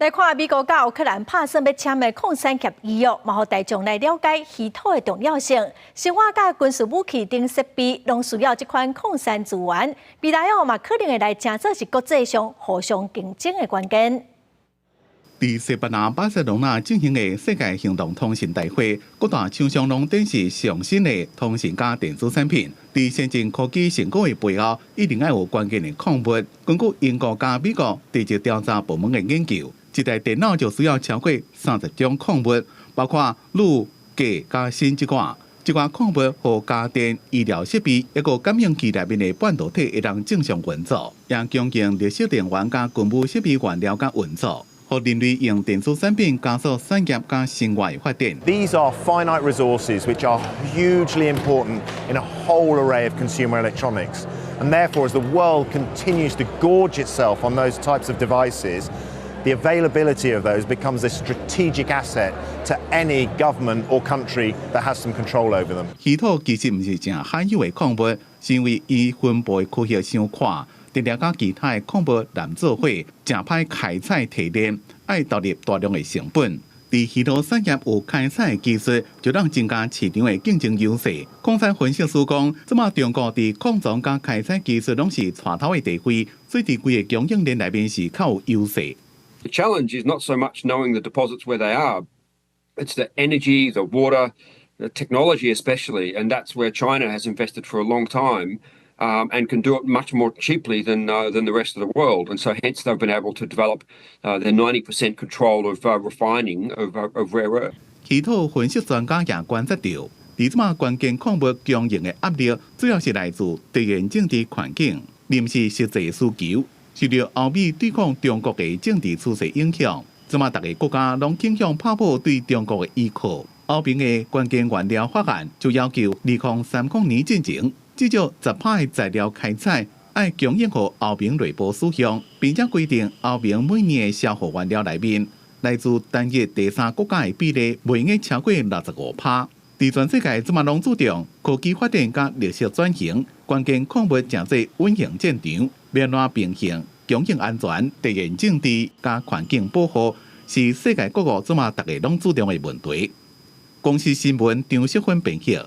來看美國佮烏克蘭拍算欲簽的礦產協議約，嘛予大眾來了解稀土的重要性。生活佮軍事武器等設備，攏需要這款礦產資源。未來哦，嘛可能會來成做是國際上互相競爭的關鍵。佇西班牙巴塞隆納進行的世界行動通信大會，各大廠商攏展示上新的通信佮電子產品。佇先進科技成果的背後，一定愛有關鍵的礦物。根據英國佮美國地質調查部門的研究，一台電腦就需要超過30種礦物，包括鋁、鉀佮鋅這寡。這寡礦物予家電、醫療設備抑閣感應器內面的半導體會當正常運作，也供應綠色電源佮軍武設備原料佮運作，予人類用電子產品加速產業佮生活的發展。 These are finite resources which are hugely important in a whole array of consumer electronics, and therefore, as the world continues to gorge itself on those types of devices, the availability of those becomes a strategic asset to any government or country that has some control over them. 稀土其實毋是誠罕有的礦物，是因為伊分布的區域傷闊。定定佮其他的礦物難做伙，誠歹開採提煉，愛投入大量的成本。佇稀土產業有開採的技術，就能增加市場的競爭優勢。礦產分析師講，這馬中國佇礦藏佮開採技術攏是帶頭的地位，所以佇規个供應鏈內面是較有優勢。 The challenge is not so much knowing the deposits where they are, it's the energy, the water, the technology especially, and that's where China has invested for a long time and can do it much more cheaply than the rest of the world. And so hence they've been able to develop their 90% control of refining of rare earth. 稀土分析專家也觀察到，佇這馬關鍵礦物供應的壓力，主要是來自地緣政治環境，毋是實際需求。受著歐美對抗中國的政治趨勢影響，這馬逐个國家攏傾向打破對中國的依靠。歐盟的關鍵原料法案就要求2030年進前，至少10%的材料開採愛供應予歐盟內部使用，並且規定歐盟每年的消耗原料內面來自單一第三國家的比例袂用超過65%。佇全世界這馬攏注重科技發展佮綠色轉型，關鍵礦物成做隱形戰場，欲按怎平衡供應安全、地緣政治佮環境保護，是世界各國這馬逐家攏注重的問題。公視新聞張淑芬編譯。